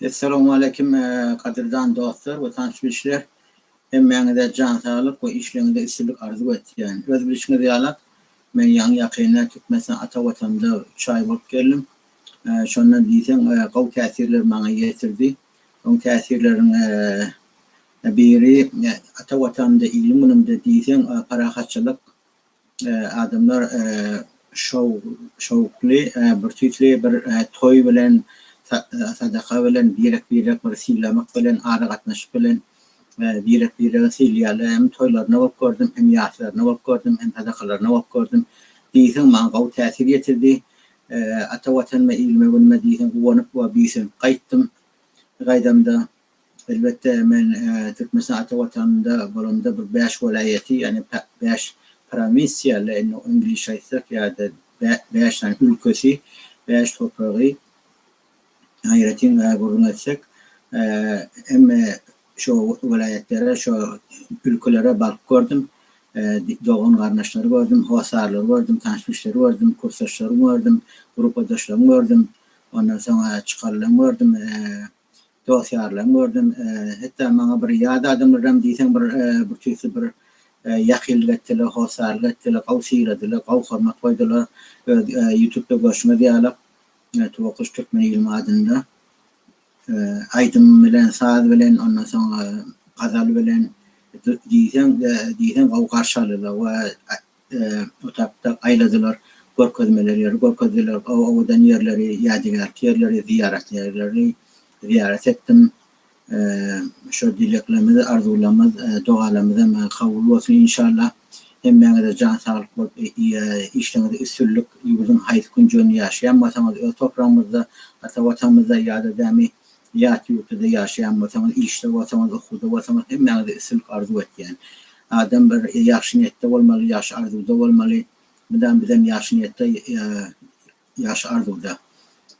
Essalawmaleýkim gadyrdan dostlar we tanyş bilişler. Hemmäňize jan saglyk we işleriňizde üstünlik arzuw etýän. Öz bilşiňiz ýalak men ýaňy ýakynda Türkmenistan ata watanymda üç aý bolup geldim. Şondan diýseň gowy täsirler maňa ýetirdi. Oň täsirleriň biri ata watanymda ilim günümde diýseň parahatçylyk Adamlar şowukly, bir tüýsli bir toý bilen, sadaka bilen, birek-birek bir sylamak bilen, aragatnaşyk bilen birek-biregi sylaýarlar. Hem toýlaryna bolup gördüm, hem ýaslaryna bolup gördüm, hem sadakalaryna bolup gördüm. Diýseň maňa gowy täsir ýetirdi. Ata Watanyma, ilime-günüme diýseň guwanyp we buýsanyp gaýtdym. Gaýdamda Elbetde, men Türkmenistan ata Watanynda bolamda bir bäş welaýaty, ýagny bäş prowinsiýaly, indi iňlisçe aýtsak, ýa-da bäş sany ülkesi, bäş topragy aýratyn gürrüň etsek, hemme şo welaýatlara, şo ülkelere baryp gördüm. Dogan-garyndaşlary gördüm, hossarlary gördüm, tanyş-bilişleri gördüm, kursdaşlarymy gördüm, gruppadaşlarymy gördüm, ondan soň çykarylan gördüm. Dost-ýarlarymy gördüm. Hatda maňa bir ýat adamlaram diýseň bir bir tüýsli bir ýakynlyk etdiler, hossarlyk etdiler, gowy syladylar, gowy hormat goýdular. Öz ýutubda görşüňiz ýaly Tuwakguş Türkmen ilimiň adynda aýdym bilen, saz bilen, ondan soň gazal bilen diýseň diýseň gowy garşy aldylar we Otagda aýladylar, görkezmeleri ýeri görkezdiler, owadan ýerleri, ýadygärlik ýerleri, zyýarat ýerlerini zyýarat etdim. Şo dileglerimiz, arzuwlarymyz, dogalarymyzam kabul bolsun inşallah. Hemmäňize jan saglyk bolup, işleriňizde üstünlik, ýurduň haýsy künjeginde ýaşaýan bolsaňyz, öz topragymyzda, ata Watanymyzda ýa-da dämi Ýat ýurtda-da ýaşaýan bolsaňyz, işde bolsaňyz, okuwda bolsaňyz hemmäňize üstünlik arzuw etýän. Adam bir ýagşy niýetde bolmaly, ýagşy arzuwda bolmaly. Mydam bizem ýagşy niýetde, ýagşy arzuwda.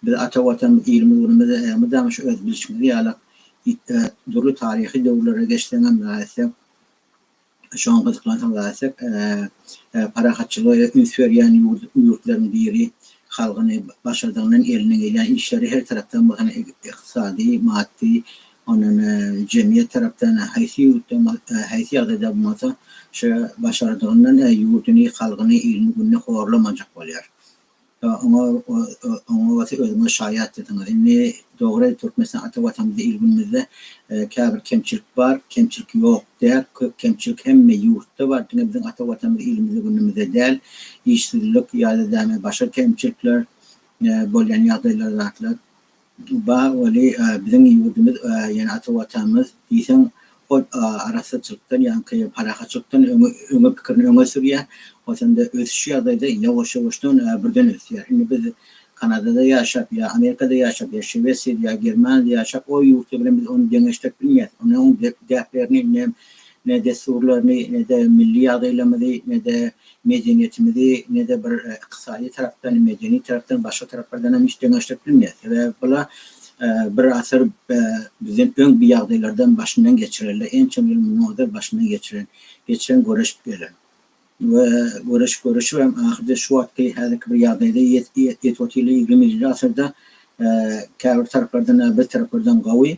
Biz ata Watanymyz, ilimiz, günümiz mydama şu öz bilşiňiz ýaly dürli taryhy döwürlere geçseňem, etseň, Şoňa gyzyklansaň zat parahatçylyga üns berýän ýurtlaryň biri halkyny başardygyndan elinden gelýän işleri her tarapdan bolsun ykdysady, maddy, ondan jemgyýet tarapdan haýsy ýurtda haýsy ýagdaýda bolsa şo başardygyndan ýurduny, halkyny, ilini-gününi horlamajak bolýar. Oňa oňa bolsa özüňiz şaýatdysyňyz. Indi dogry Türkmenistan ata watanymyzda il günümizde käbir kemçilik bar, kemçilik ýok däl, kemçilik hemme ýurtda bar, diňe biziň ata watanymyz ilimizde günümizde däl, işsizlik ýa-da däme başga kemçilikler bolýan ýagdaýlar zatlar. Bar weli biziň ýurdumyz ýene ata watanymyz diýseň hol arassaçylykdan ýaňky parahatçylykdan öňe öňe pikirini öňe sürýär. Hosanda ösüş ýagdaýda ýawaş ýawaşdan birden ösýär. Indi biz Kanadada ýaşap ýa Amerikada ýaşap ýa Şwesiýada ýa Germaniýada ýaşap o ýurtlar bilen biz ony deňeşdirip bilmeýäs. Onuň däplerini ne ne dessurlaryny ne-de milli ýagdaýlarymyzy ne-de medeniýetimizi ne-de bir ykdysady tarapdan, medeni tarapdan, başga taraplardan hem hiç deňeşdirip bilmeýäs. Sebäbi bular bir asyr bizden öň bir ýagdaýlardan başyndan geçirenler, ençeme ýyl mundan ozal başyndan geçiren, geçiren göreşip gelen. We göreşip göreşip hem ahyrda şu wagtky häzirki bir ýagdaýda ýetip otyrlar ýigriminji asyrda käbir taraplardan biz taraplardan gowy,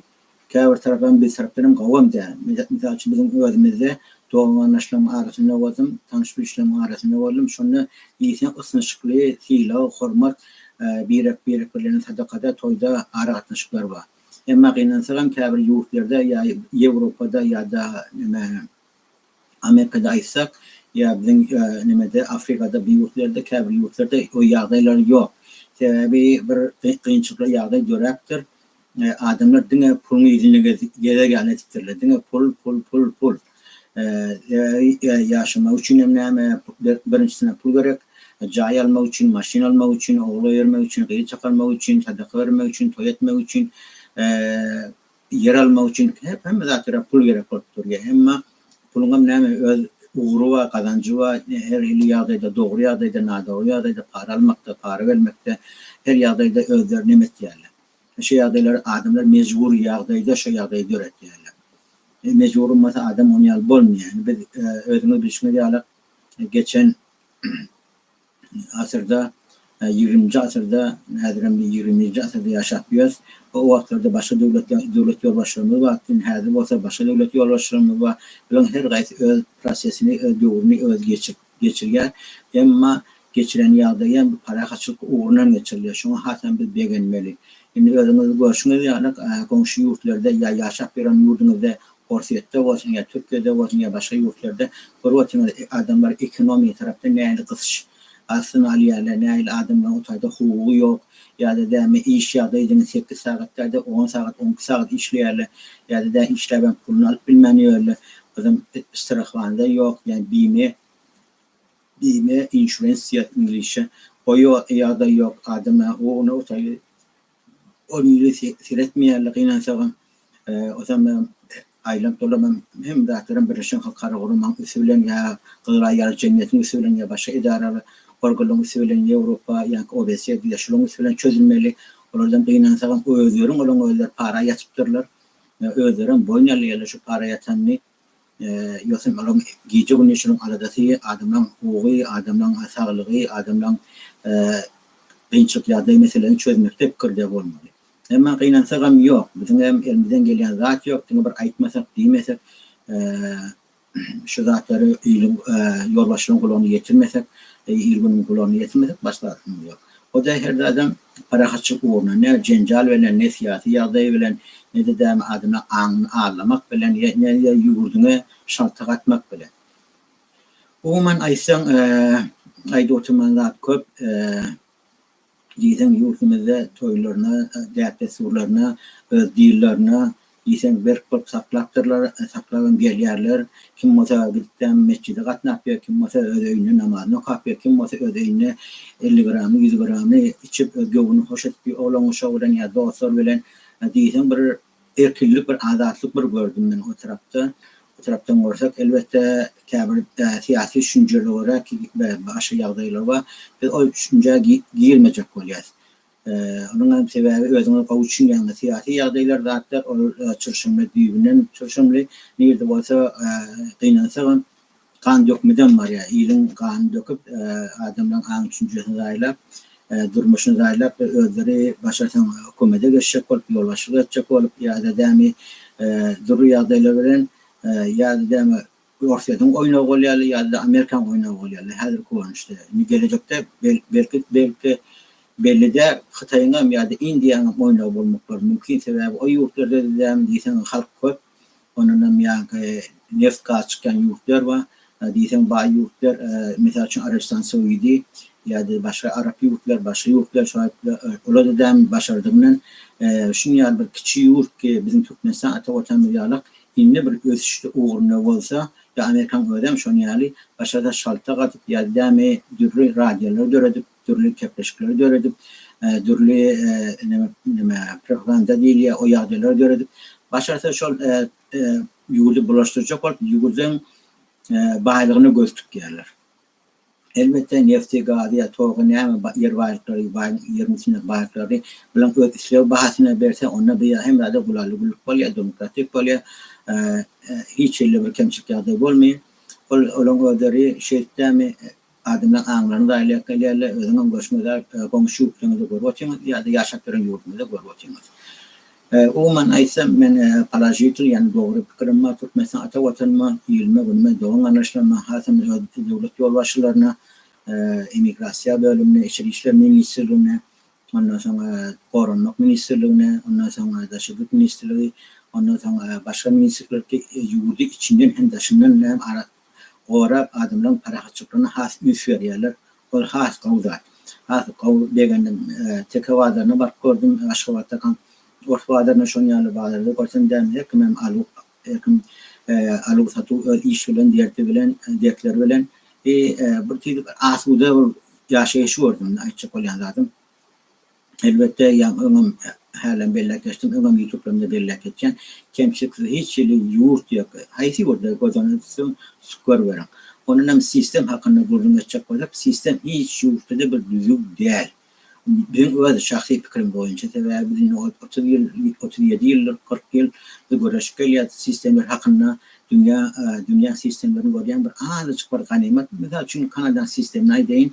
Käbir tarapam biz tarapdan hem gowam däl. Mysal üçin biziň özümizde dogan-garyndaşlaryň arasynda boldum, tanyş-bilişleriň arasynda boldum. Şonda diýseň ysnyşykly, sylag, hormat, birek-birek bilen sadakada, toýda aragatnaşyklar bar. Emma gynansagam käbir ýurtlarda ýa Ýewropada ýa-da neme Amerikada aýtsak, ýa biziň nemede Afrikada bu ýurtlarda käbir ýurtlarda o ýagdaýlar ýok. Sebäbi bir kynçylykly ýagdaý döräpdir. Adamlar diňe puluň yzynda gezer ýaly edipdirler. Diňe pul, pul, pul, pul. Sebäbi ýaşamak üçin hem näme, birinjisine pul gerek. Jaý almak üçin, maşyn almak üçin, ogul öýermek üçin, gyz çykarmak üçin, sadaka bermek üçin, toý etmek üçin, Ýer almak üçin hemme zatlara pul gerek bolup durýar. Emma puluňam näme öz ugry bar, gazanjy bar. Her hili ýagdaýda, dogry ýagdaýda, nadogry ýagdaýda para almakda, para bermekde her ýagdaýda özleri neme etýärler. Şo ýagdaýlary adamlar mejbury ýagdaýda şo ýagdaýy döretýärler. Mejbur bolmasa adam ony ýaly bolmaýar. Indi biz özüňiz bilşiňiz ýaly geçen asyrda. Ýigriminji asyrda, häzirem biz ýigriminji asyrda ýaşap ýörüs. O wagtlarda başga döwlet döwlet ýolbaşçylarymyz bardy, indi häzir bolsa başga döwlet ýolbaşçylarymyz bar. Bularyň her gaýsy öz prosesini, öz döwrüni öz geçirip geçirýär. Emma geçiren ýagdaýy hem parahatçylyk ugrundan geçirilýär. Şoňa hasam biz begenmeli. Indi özüňiz görşüňiz ýaly, goňşy ýurtlarda ýa ýaşap ýören ýurduňyzda Orsýetde bolsun ýa Türkiýede bolsun ýa başga ýurtlarda görüp otyrňyz adamlar ekonomiýa tarapdan nähili gysyş astyna alýarlar, nähili adamlaryň o taýda hukugy ýok ýa-da däme iş ýagdaýy diňe sekiz sagat däl-de on sagat, 12 sagat işleýärler ýa-da dä işläbem puluny alyp bilmän ýörler. Gyzym strahwanda ýok ýa bime bime insurance diýýär iňlisçe o ýagdaý ýok adama hukugyna o taýda Ol ýüze seretmeýärler gynansagam. Ozam aýlanyp dolanam hemme zatlaram Birleşen Halkara Guramaň üsti bilen ýa Gyzyl Aý ýaly jemgyýetiň üsti bilen ýa başga edaralar, organlaryň üsti bilen Ýewropa ýa-ki OBSE diýýär şolaryň üsti bilen çözülmeli. Olardan gynansagam özleriň olaryň özleri para ýatypdyrlar. Özlerem boýun alýarlar şu para ýatanyny. Ýogsam olaryň gije-gündiz şunuň aladasy, adamlaryň hukugy, adamlaryň saglygy, adamlaryň kynçylyk ýagdaý meselelerini çözmekde pikirde bolmaly. Emma gynansagam ýok, biziň hem elimizden gelýän zat ýok, diňe bir aýtmasak, diýmesek, şu zatlary iliň, ýolbaşçylaryň gulagyna ýetirmesek, il-günüň gulagyna ýetirmesek başga zatymyz ýok. O-da her zadam parahatçylyk ugruna, ne jenjal bilen, ne syýasy ýagdaý bilen, ne-de dämi adamlaryň aňyny aldamak bilen, ne-de ýurduňa şalta gatmak bilen. Umuman aýtsaň, aýdyp oturmaly zat köp. Diýseň ýurdumyzda toýlaryna, däp-dessurlaryna, öz dinlerine diýseň berk bolup saklapdyrlar, saklabam gelýärler. Kim bolsa gidipdem metjide gatnap ýör, kim bolsa öz öýünde namazyny okap ýör, kim bolsa öz öýünde 50 gramly, 100 gramly içip, öz göwnüni hoş edip ýör, oglan-uşak bilen ýa dostlar bilen. Diýseň bir erkinlik, bir azatlyk bir gördüm men o tarapda. O tarapdan görsek, elbetde, käbir syýasy düşünjelere görä başga ýagdaýlar bar. Biz o düşünjä girmejek bolýas. Onuň hem sebäbi özüňiz gowy düşünýäňiz. Syýasy ýagdaýlar zatlar ol çylşyrymly düýbünden çylşyrymly. Nirde bolsa gynansagam gan dökmeden barýar. Iliň ganyny döküp adamlaryň aň düşünjesini zaýalap, durmuşyny zaýalap özleri başarsaň hökümede geçjek bolup, ýolbaşçylyk etjek bolup ýa-da dämi dürli ýagdaýlar bilen ýa-da dämi Orsýetiň oýnagy bolýarlar ýa-da Amerikanyň oýnagy bolýarlar häzirki görnüşde. Indi gelejekde belki belki belli däl Hytaýyňam ýa-da Indiýanyňam oýnagy bolmaklary mümkin. Sebäbi o ýurtlarda-da dämi diýseň halk köp. Ondanam ýaňky neft gaz çykýan ýurtlar bar. Diýseň baý ýurtlar mysal üçin Arabystan Saudy ýa-da başga arap ýurtlar başga ýurtlar şo olar-da dämi başardygyndan şuny ýaly bir kiçi ýurt ki biziň Türkmenistan ata watanymyz ýalak Indi bir ösüşli ugrunda bolsa, ýa Amerikaň özem şon ýaly başa-da şalta gatyp ýa dämi dürli radiolary döredip, dürli kepleşikleri döredip, dürli neme neme propaganda diýilýär, o ýagdaýlary döredip, başarsa şol ýurdy bulaşdyrjak bolup ýurduň baýlygyna göz tikýärler. Elbetde, nefti, gazy ýa togy näme ýer baýlyklary, baý ýeriň üstündäki baýlyklary bilen öz isleg bahasyna berse, onda bu ýa hemme zada gülally-güllük bolýar, demokratik bolýar. Hiç hili bir kemçilik ýagdaý bolmaýar. Ol olaň özleri şeýtdämi adamlaryň aňlaryny zaýalaýak gelýärler. Özüňem görşüňiz ýaly goňşy ýurtlaryňyzda görüp otyňyz ýa-da ýaşap ýören ýurduňyzda görüp otyňyz. Umuman aýtsam, men položitel, ýagny dogry pikirim bar. Türkmenistan ata Watanyma, ilime, günüme, dogan-garyndaşlaryma, hasam öz döwlet ýolbaşçylaryna, emigrasiýa bölümine, içeri işler ministrligine, ondan soň Goranmak ministrligine, ondan soň Daşary ýurt ministrligi, ondan soň başga ministrlikler ýurdy içinden hem daşyndan näme ara gorap adamlaryň parahatçylyklaryna has üns berýärler. Ol has gowy zat. Has gowy begendim. Teke bazaryna baryp gördüm Aşgabatdakam. Ors bazaryna şon ýaly bazarda görsem dämi her kimem aluw her kim aluw satuw öz iş bilen derdi bilen dertleri bilen i bir tüýsük asuda bir ýaşaýyş gördüm aýtjak bolýan zadym. Elbetde, ýaňy öňem hälem belläp geçdim, öňem ýutublarymda belläp geçýän, kemçiliksiz hiç hili ýurt ýok. Haýsy ýurda gözüňizi tutsaň, tutup görüberiň. Ondanam sistem hakynda gürrüň etjek bolsak, sistem hiç ýurtda-da bir düzüw däl. Biziň öz şahsy pikirim boýunça, sebäbi biz indi 30 ýyl, 37 ýyldyr, 40 ýyl biz göreşip gelýäris sistemler hakynda, dünýä dünýä sistemlerini görýän bir azajyk bir ganymat, mysal üçin Kanadanyň sistemini aýdaýyn,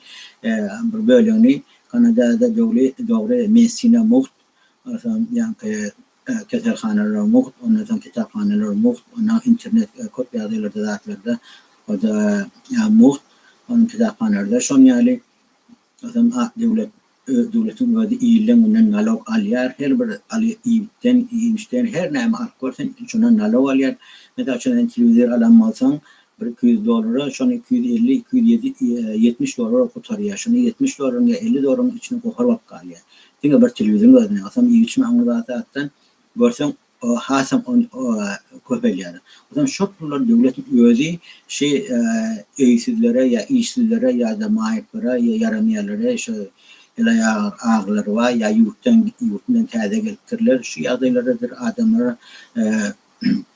bir bölegini. Kanadada dogry dogry medisina mugt, onsoň ýaňky keselhanalar mugt, ondan soň kitaphanalar mugt, ondan internet köp ýagdaýlarda zatlarda o-da mugt, onuň kitaphanalarda şoň ýaly. Onsoň döwlet döwletiň özi ilden günden nalog alýar, her bir iýmitden, iýmişden her näme alyp görseň şondan nalog alýar. Mysal üçin sen telewizor alan bolsaň bir 200 dollara şony 250, 270 dollara gutarýar. Şony 70 dollaryň ýa 50 dollaryň içine gohar bolup galýar. Diňe bir telewizoryň özüne. Onsoň iýip-içme aňry zatdan görseň hasam köpelýär. Onsoň şo pullar döwletiň özi şi öýsüzlere ýa işsizlere ýa-da maýyplara ýa ýaramaýanlara şo el-aýagy agyrlary bar ýa ýurtdan ýurtdan täze gelipdirler şu ýagdaýlaradyr adamlara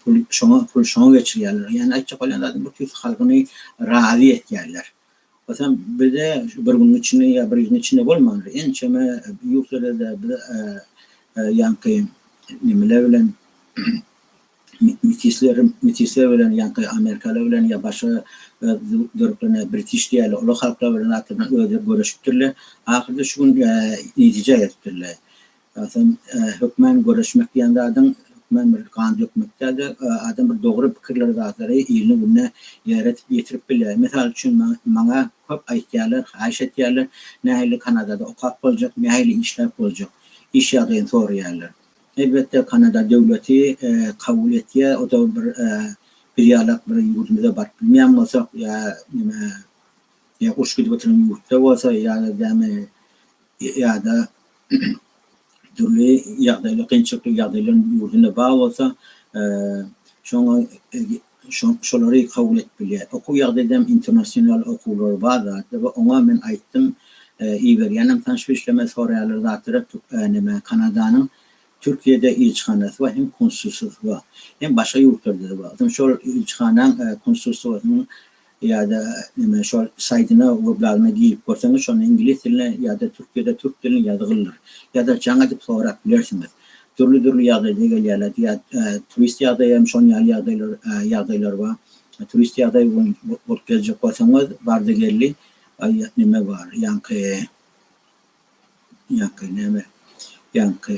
pul şoňa pul şoňa geçirýärler. Ýagny aýtjak bolýan zadym bir tüýs halkyny razy etýärler. Onsoň bize şu bir günüň içinde ýa bir ýylyň içinde bolmandyr. Ençeme ýurtlarda-da biz ýaňky nemeler bilen metisler metisler bilen ýaňky amerikalar bilen ýa başga dörüklerine britiş diýýärler, olar halklar bilen zatlar bilen özleri göreşipdirler. Ahyrda şu gün netijä gelipdirler. Sen hökmän göreşmek diýen zadyň hökmän bir gan dökmek däl-de, adam bir dogry pikirleri zatlary ilini gününe ýeretip ýetirip bilýär. Mysal üçin maňa köp aýtýarlar, haýyş etýärler, nähili Kanadada okap boljak, nähili işläp boljak, iş ýagdaýyny soraýarlar. Elbetde Kanada döwleti kabul etýär, o-da bir biz ýalak bir ýurdumyza baryp bilmeýän bolsak ýa neme ýa uruş gidip oturan ýurtda bolsa ýa-da näme ýa-da dürli ýagdaýlar, kynçylykly ýagdaýlar ýurdunda bar bolsa, şoňa şolary kabul edip bilýär. Okuw ýagdaýda hem internasional okuwlar bar zatlar we oňa men aýtdym, iberýänem tanyş-bilişlerime soraýarlar zatlara neme Kanadanyň Türkiýede ilçihanasy bar hem konsulstwasy bar. Hem başga ýurtlarda-da bar. Onsoň şol ilçihanaň konsulstwasynyň ýa-da neme şol saýtyna weblagyna girip görseňiz şonda iňlis dilinde ýa-da türkçede türk dilinde ýazgyldyr. Ýa-da jaň edip sorap bilersiňiz. Dürli dürli ýagdaýda gelýärler. Ýa turist ýagdaýy hem şon ýaly ýagdaýlar ýagdaýlar bar. Turist ýagdaýy bolup geljek bolsaňyz bardy geldi neme bar ýaňky Ýaňky näme? Ýaňky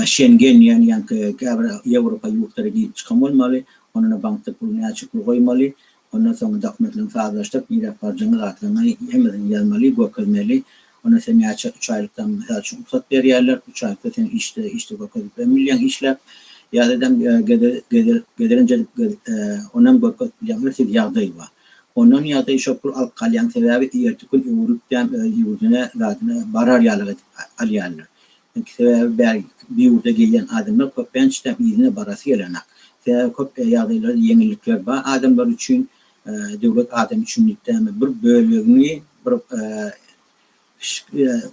Şengen diýen ýaňky käbir Ýewropa ýurtlary girip çykan bolmaly. Onda bankda pul näçe pul goýmaly. Ondan soň dokumentlerini sazlaşdyryp niräk barjagyňy zatlaryňy hemmesini ýazmaly, görkezmeli. Onda sen näçe üç aýlykdan mysal üçin rugsat berýärler. Üç aýlykda sen işde işde görkezip hem bilýäň işläp. Ýa-da gezelenç edip onam görkezip bilýäň. Bir hili ýagdaý bar. Ondan ýagdaý şo pul alyp galýaň sebäbi erti gün öwrülipdäm öz ýurduna zadyna barar ýalyk edip alýarlar. Sebäbi bäri bu ýurda gelýän adamlar köplençdäm yzyna barasy gelenak. Sebäbi köp ýagdaýlarda ýeňillikler bar adamlar üçin döwlet adam üçin diýipdämi bir bölegini bir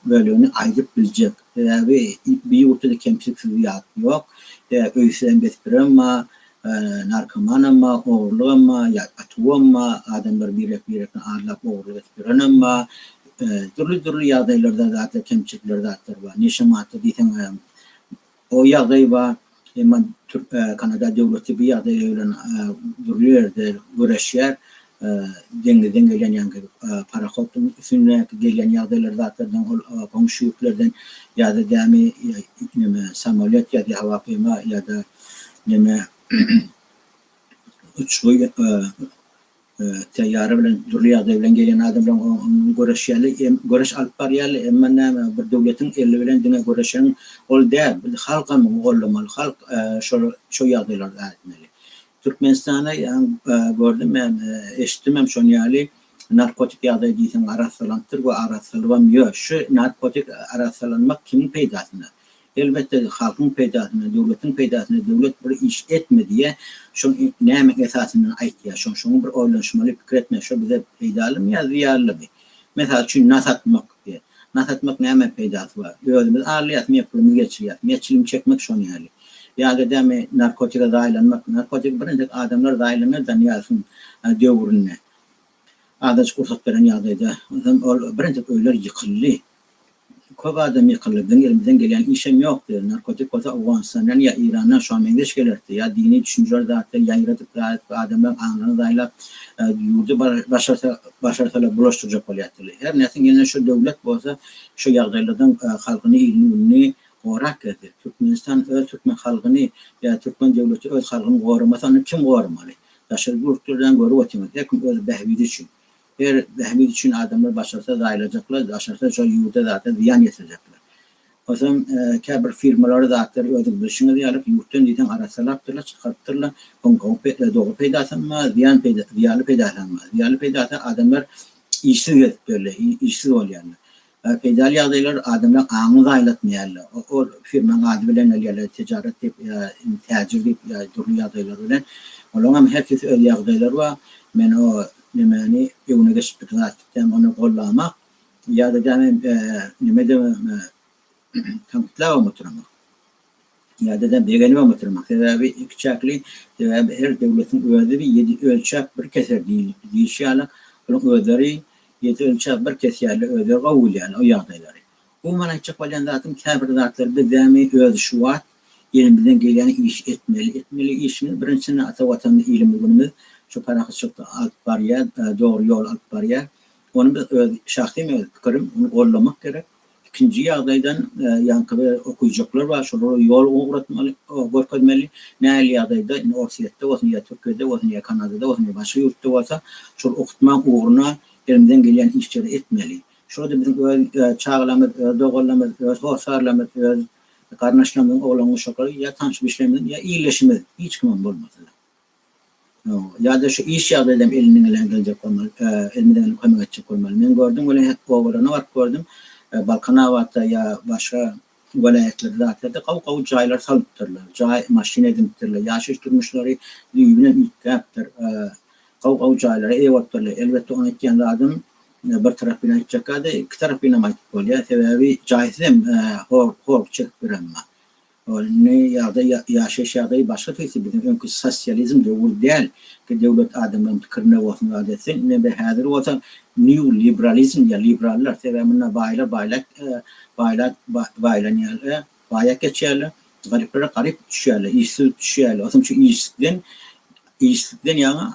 bölegini aýdyp biljek. Sebäbi bu ýurtda-da kemçiliksiz ýat ýok. Sebäbi öýsüzem besbirem bar, narkomanam bar, ogurlygam bar, ýa atuwam bar, adamlar birek-birekini aldap ogurlyk edip ýörenem bar. Dürli-dürli ýagdaýlarda zatlar, kemçilikler zatlar bar. Neşe madda diýseň O ýagdaý bar. Emma Kanada döwleti bu ýagdaý bilen dürli ýerde göreşýär. Deňizden gelýän ýaňky parohodyň üstündäki gelýän ýagdaýlar zatlardan ol goňşy ýurtlardan ýa-da gämi neme samolýot ýa-da howa kema ýa-da neme uçgy Teýýara bilen dürli ýagdaý bilen gelýän adamlaryň göreşýärler, göreş alyp barýarlar, emma näme bir döwletiň eli bilen diňe göreşen ol däl, biz halkam goldamaly, halk şol şo ýagdaýlary etmeli. Türkmenistana gördüm men, eşitdim hem şon ýaly narkotik ýagdaý diýseň arassalanypdyr we arassalybam ýör. Şu narkotik arassalanmak kimiň peýdasyna? Elbetde halkyň peýdasyna, döwletiň peýdasyna döwlet bir iş etme diýýä, şoň näme esasyndan aýtýa, şoň şoňa bir oýlanyşmaly, pikir etmeli, şo bize peýdalymy ýa zyýanlymy? Mysal üçin nas atmak diýýä. Nas atmak nämä peýdasy bar? Özümizi aldaýas, miýe pulumyzy geçirýäs. Miýe çilim çekmek şoň ýaly. Ýa-da dämi narkotige zaýlanmak. Narkotik birinjek adamlar zaýlanýar Daniýasyň döwründe. Azajyk rugsat beren ýagdaýda. Onsoň ol birinjek öýler ýykyldy. Köp adam ýykyldy. Biziň elimizden gelýän işem ýokdy. Narkotik bolsa Owganystandan ýa Eýrandan şoňa meňzeş gelerdi. Ýa dini düşünjeler zatlar ýaýradyp zat adamlaryň aňlaryny zaýalap ýurdy başarsa başarsalar bulaşdyrjak bolýardylar. Her nätsin ýene şu döwlet bolsa şu ýagdaýlardan halkyny ilini gününi gorap gezdi. Türkmenistan öz türkmen halkyny ýa türkmen döwleti öz halkyny goramasa onda kim goramaly? Daşary ýurtlardan görüp otyňyz her kim öz bähbidi üçin. Her bähbit üçin adamlar başarsa zaýalajaklar, başarsa şol ýurda zata zyýan ýetirjekler. Onsoň käbir firmalary zatlary özüňiz bilşiňiz ýaly ýurtdan diýseň arassalapdyrlar, çykarypdyrlar. Oň gowy dogry peýdasam bar, zyýan peýda zyýaly peýdasam bar. Zyýaly peýdasy adamlar işsiz gezip ýörler, işsiz bolýarlar. Peýdaly ýagdaýlar adamlaryň aňyny zaýalatmaýarlar. Ol firmaň ady bilen gelýärler, tijaret diýip ýa täjir diýip ýa dürli ýagdaýlar bilen. Olaryň hem herkesi öz ýagdaýlary bar. Men o nemäni öňüne geçip bir zat diýsem ony gollamak ýa-da däme neme demem tankytlabam oturamok. Ýa-da begenibem oturmak. Sebäbi ikiçäkli, sebäbi her döwletiň özi bir ýedi ölçäp bir keser diýlişi ýaly, olaryň özleri ýedi ölçäp bir kesýärler, özleri gowy bilýärler o ýagdaýlary. Umuman aýtjak bolýan zadym käbir zatlary biz dämi özi şu wagt elimizden gelýän işi etmeli. Etmeli işimiz birinjisinde ata watanymyz ilimiz günümiz şu parahatçylykda alyp barýar, dogry ýol alyp barýar. Ony biz öz şahsy öz pikirim ony gollamak gerek. Ikinji ýagdaýdan ýaňky bir okyjaklar bar, şolara ýol ugratmaly, görkezmeli. Nähili ýagdaýda, indi Orsýetde bolsun ýa Türkiýede bolsun ýa Kanadada bolsun ýa başga ýurtda bolsa, şol okutmagyň ugruna elimizden gelýän işleri etmeli. Şo-da biziň öz çagalarymyz, öz doganlarymyz, öz hossarlarymyz, öz garyndaşlarymyzyň oglan-uşaklary ýa tanyş-bilişlerimiziň ýa ildeşimiz, hiç kimem bolmasa-da. Ýa-da şu iş ýagdaýda hem elinden gelen geljek bolmaly, elimizden gelen kömek etjek bolmaly. Men gördüm welin obalaryna baryp gördüm. Balkanabatda ýa başga welaýatlarda zatlarda gowy-gowy jaýlar salypdyrlar. Jaý, maşyn edinipdirler. Ýaşaýyş durmuşlary düýbünden üýtgäpdir. Gowy-gowy jaýlara eýe bolupdyrlar. Elbetde ony aýtýan zadym bir tarap bilen aýtjakka-da, iki tarap bilen hem aýdyp bolýar. Sebäbi jaýsyz hem horluk çekip ýören bar. Indi ýagdaý ýaşaýyş ýagdaýy başga tüýsli biziň öňki sosializm döwür däl ki döwlet adamlaryň pikirine bolsun zat etsin indi be häzir bolsa new liberalizm diýýär liberallar sebäbi munda baýlar baýlak baýlak baýlanýarlar baýak geçýärler garyplara garyp düşýärler işsiz düşýärler onuň üçin işsizden işsizden ýaňa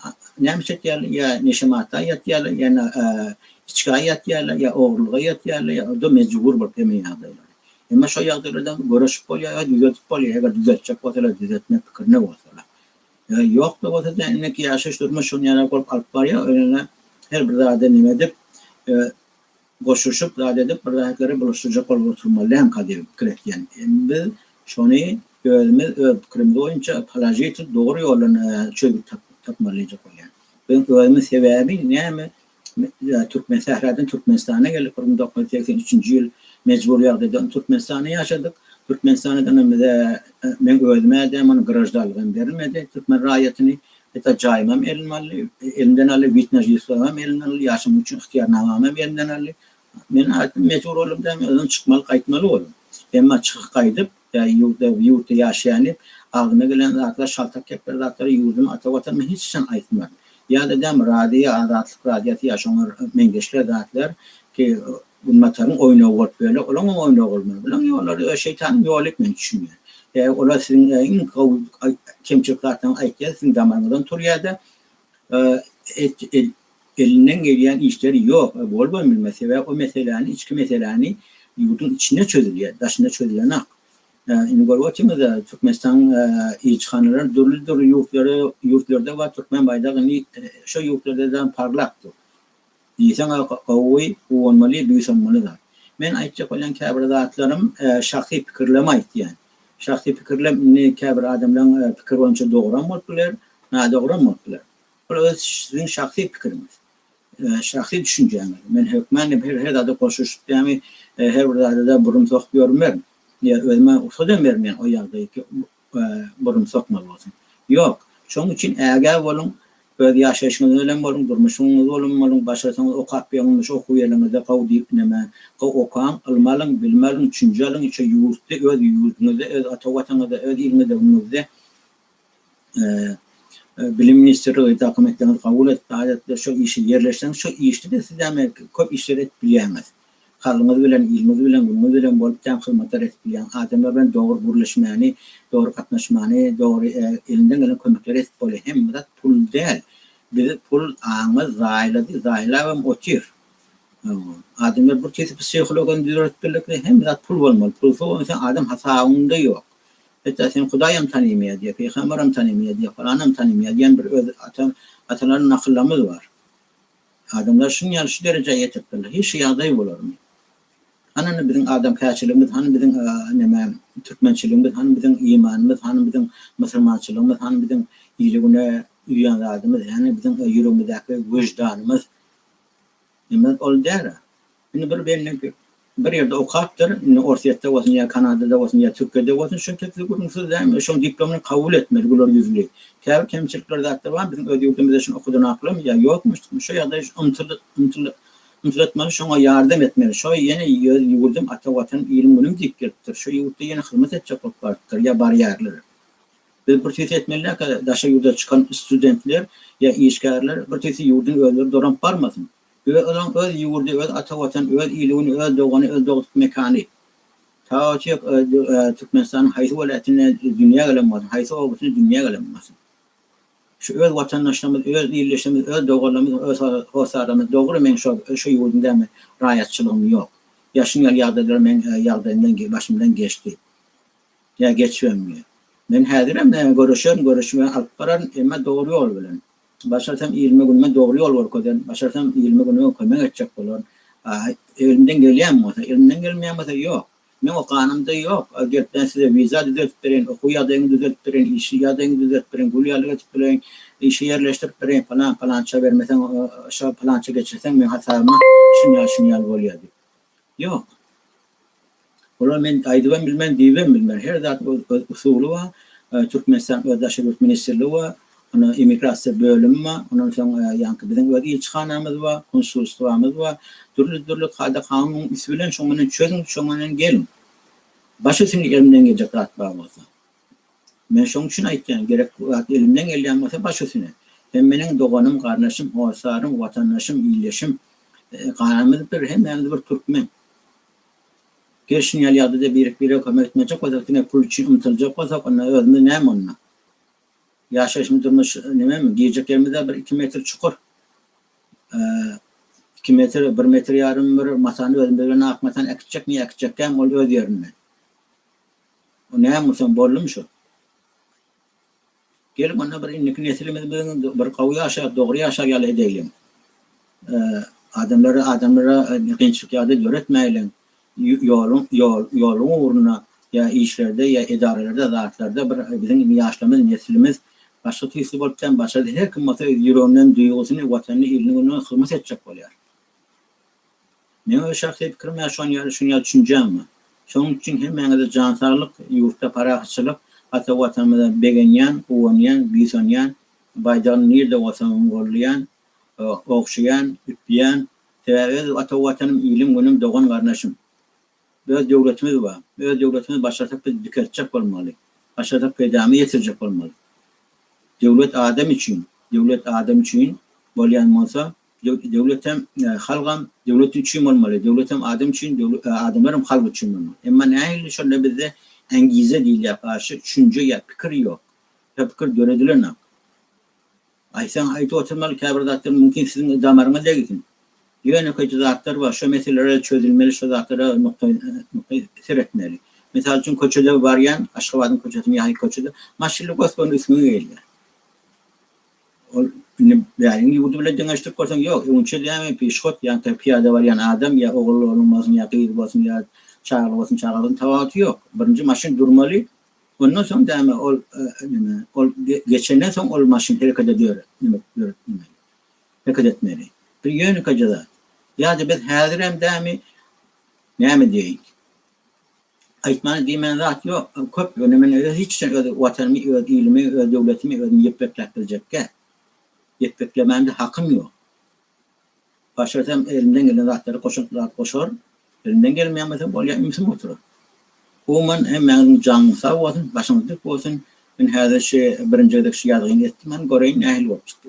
näme çekýärler ýa neşe madda ýatýarlar ýa içgä ýatýarlar ýa ogurlyga ýatýarlar ýa-da mejbur bolup hemme ýagdaýlar. Emma şo ýagdaýlardan göreşip bolýar we düzeldip bolýar, eger düzeltjek bolsalar, düzeltmek pikirinde bolsalar. Ýa ýok-da bolsa-da, indiki ýaşaýyş durmuş şunuň ýaly bolup alyp barýar, ýöne her bir zada neme edip, goşulyşyp, zat edip, bir zatlary bulaşdyrjak bolup oturmaly dälmika diýip pikir etýän. Biz şony özümiz öz pikirimiz boýunça položitel dogry ýoldan çözgüt tapmaly diýjek bolýan. Biziň özümiz sebäbi näme Türkmen sähradan Türkmenistana geldik 1983-nji ýyl mejbury ýagdaýda Türkmenistanda ýaşadyk. Türkmenistandan hem bize meň özüme däl munuň graždanlygam berilmedi. Türkmen raýatyny hatda jaýymam elimden aldy, elimden aldy, wid na žitelstwam elimden aldy, ýaşamak üçin ygtyýarnamamam elimden aldy. Men aýtdym mejbur boldum däl özüm çykmaly gaýtmaly boldum. Emma çykyp gaýdyp Ýa ýurtda ýurtda ýaşaýan diýip, agzyma gelen zatlar, şaltak gepler zatlary ýurdumy, ata watanymy hiç haçan aýtmaryn. Ýa-da däm radio, Azatlyk radiosy ýa şoňa meňzeşler zatlar ki günbataryň oýnagy bolup ýörler, olaňam oýnagy bolmaly. Bulaň ýollary öz şeýtanyň ýoly diýip men düşünýän. Sebäbi olar siziň iň gowy kemçilik zatlaryňyzy aýtýar, siziň damaryňyzdan turýar-da, Elinden gelýän işleri ýok, bolubam bilmez. Sebäbi o meseläni, içki meseläni ýurduň içinde çözülýär, daşynda çözülenak. Indi görüp otyrmyz, Türkmenistanyň ilçihanalary dürli-dürli ýurtlara, ýurtlarda bar, türkmen baýdagy indi şo ýurtlarda-da parlap dur. Diýseň gowy, guwanmaly, buýsanmaly zat. Men aýtjak bolýan käbir zatlarym şahsy pikirlerimi aýtýan. Şahsy pikirlerim indi käbir adamlaryň pikiri boýunça dogram bolup biler, nadogram bolup biler. Bul öz siziň şahsy pikiriňiz. Şahsy düşünjäňiz. Men hökman her her zada goşulyşyp ýagny her bir zada-da burun sokup ýörmerin. Ýa özüme rugsat hem bermeýän o ýagdaýy burun sokmaly bolsun. Ýok. Şonuň üçin ägä boluň. Öz ýaşaýşyňyz bilen boluň, durmuşyňyz bilen boluň. Başarsaňyz okap ýörüň, şu okuw ýerleriňizde gowy diýip neme, gowy okaň, ylym alyň, bilim alyň, düşünje alyň. Şu ýurtda, öz ýurduňyzda, öz ata watanyňyzda, öz iliňizde, günüňizde Bilim ministrligi dokumentlerini kabul etdi, adatda şo işe ýerleşseňiz, şo işde-de siz näme köp işleri edip bilýäňiz. Halkyňyz bilen, iliňiz bilen, günüňiz bilen bolup däm hyzmatlar edip bilýäň. Adamlar bilen dogry gürleşmäni, dogry gatnaşmany, dogry eliňden gelen kömekleri edip bolýar. Hemme zat pul däl. Bizi pul aňymyz zaýalady, zaýalabam otyr. Adamlar bir tüýsli psihologiýany döretdiler, hemme zat pul bolmaly. Pulsuz bolsa adam hasabyňda ýok. Hatda seni Hudaýam tanymaýar diýýär, pygamberam tanymaýar diýýär, palanam tanymaýar diýen bir öz ata atalaryň nakyllarymyz bar. Adamlar şuny ýaly şu derejä ýetiripdirler. Hiç şu ýagdaý bolarmy? Hany indi biziň adamkärçiligimiz, hany biziň neme türkmençiligimiz, hany biziň imanymyz, hany biziň musulmançylygymyz, hany biziň ile-güne uýýan zadymyz, hany biziň ýüregimizdäki wyždanymyz? Indi ol däl-ä. Indi bir belli bir ýerde okapdyr, indi Orsýetde bolsun ýa Kanadada bolsun ýa Türkiýede bolsun, şo tüýsli gürrüňsiz dälmi, şoň diplomyny kabul etmeli güler ýüzli. Käbir kemçilikler zatlar bar, biziň öz ýurdumyzda şuny okadanaklarmy ýa ýokmuşdykmy, şo ýagdaýy ymtyl ymtylatmaly, şoňa ýardam etmeli. Şo ýene öz ýurdum, ata Watanym, ilim-günüm diýip gelipdir. Şo ýurtda ýene hyzmat etjek bolup barypdyr ýa barýarlar. Biz bir tüýs etmelikä daşary ýurda çykan studentler ýa işgärler bir tüýsi ýurduny özleri dolanyp barmasyn. Öz olaň öz ýurdy, öz ata watan, öz ili-güni, öz dogany, öz dogduk mekany. Taçyk Türkmenistanyň haýsy welaýatynda dünýä gelen bolsun, haýsy obasynda dünýä gelen bolsun. Şu öz watandaşlarymyz, öz ildeşlerimiz, öz doganlarymyz, öz hossarlarymyz dogry meň şo şo ýurduň dämi raýatçylygym ýok. Ýa şuny ýaly ýagdaýlar meň ýagdaýymdan başymdan geçdi. Ýa geçmemmi? Men häzirem näme göreşerin, göreşimi alyp bararyn, emma dogry ýol bilen. Başarsam ilime-günüme dogry ýol görkezerin, başarsam ilime-günüme kömek etjek bolaryn. Elimden gelýän bolsa, elimden gelmeýän bolsa ýok. Meň okanymda ýok. Gelip men size wiza düzeltip bereýin, okuw ýagdaýyňy düzeltip bereýin, iş ýagdaýyňy düzeltip bereýin, gül ýaly edip bereýin, işe ýerleşdirip bereýin, pylan, pylança bermeseň, şo pylança geçirseň meň hasabyma şun ýaly, şun ýaly bolýar diýip. Ýok. Olar men aýdybam bilmen, diýibem bilmen. Her zat öz usuly bar. Türkmenistan öz daşary ýurt ministrligi bar. Onda immigrasiýa bölümi bar. Ondan soň ýaňky biziň öz ilçihanamyz bar, konsulstwamyz bar. Dürli-dürli kada-kanunyň üsti bilen şoň bilen çözüň, şoň bilen geliň. Baş üstüne elimden geljek zat bar bolsa. Men şoň üçin aýtýan, gerek zat elimden gelýän bolsa baş üstüne. Sen meniň doganym, garyndaşym, hossarym, watandaşym, ildeşim. Ganymyz bir, hemmämiz bir türkmen. Gel şuny ýaly ýagdaýda birek-birege kömek etmejek bolsak, diňe pul üçin ymtyljak bolsak, onda özümiz näme onda? Ýaşaýşymyz, durmuş nememi? Girjek ýerimiz-ä bir iki metr çukur. Iki metr, bir metr ýarym bir matany özümiz bilen ak matany äkitjekmi ýa äkitjekkäm ol öz ýerinde. O näme bolsaň boldumy şo? Geliň onda bir indiki nesilimiz biziň bir gowy ýaşar, dogry ýaşar ýaly edeýliň. Adamlara adamlara kynçylyk ýagdaý döretmäýliň. Ýoluň ýol ýoluň ugrunda ýa işlerde ýa edaralarda zatlarda bir biziň indi ýaşlarymyz neslimiz başga tüýsli bolup däl başardy her kim bolsa öz ýüreginden duýgusyny watanyny ilini gününe hyzmat etjek bolýar. Meň öz şahsy pikirim ýa şon ýaly şun ýaly düşünjäm bar. Şonuň üçin hemmäňize jan saglyk, ýurtda parahatçylyk, ata Watanymyza begenýän, guwanýan, buýsanýan, baýdagyny nirde bolsamam gollaýan, ogşaýan, üpýän, sebäbi öz ata Watanym, ilim günüm, dogan garyndaşym. Öz döwletimiz bar. Öz döwletimizi başarsak biz dikeltjek bolmaly. Başarsak peýdamyzy ýetirjek bolmaly. Döwlet adam üçin, döwlet adam üçin bolýan bolsa, Döwletem, halgam döwlet üçin bolmaly, döwletem adam üçin, adamlaram halk üçin bolmaly. Emma nähili şonda bizde angize diýilýär garşy düşünje ýa pikir ýok. Şo pikir döredilenok. Aýtsaň aýdyp oturmaly käbir zatlar mümkin siziň damaryňa degsin. Ýönekeýje zatlar bar, şo meseleler çözülmeli, şo zatlara nukdaý nukdaý seretmeli. Mysal üçin köçede barýan, Aşgabadyň köçesinde ýa köçede maşynly gös-göni üstüňe gelýär. Ol indi bäriň ýurdy bilen deňeşdirip görseň, ýok, öňçe dämi pişhot, ýa-da pyýada barýan adam, ýa ogul oglan bolsun, ýa gyz bolsun, ýa çagaly bolsun, çagaly bolsun, tapawuty ýok. Birinji maşyn durmaly, ondan soň dämi ol neme, ol geçenden soň ol maşyn herekete döre, neme, döretmeli, hereket etmeli. Bir ýönekeje zat. Ýa-da biz häzirem dämi, näme diýeýin? Aýtmana diýmän zat ýok, köp, ýöne men öz hiç haçan öz watanymy, öz ilimi, öz döwletimi özüm ýepbekläp biljekgä. Ýepbeklemäne-de hakym ýok. Başarsam elimden gelen zatlary goşant zat goşaryn, elimden gelmeýän bolsa bolýa ümsüm oturaryn. Umuman hemmäňiziň janyňyz sag bolsun, başyňyz dik bolsun. Men häzir şu birinji gezek şu ýazgyny etdim, hany göreýin nähili bolup çykdy.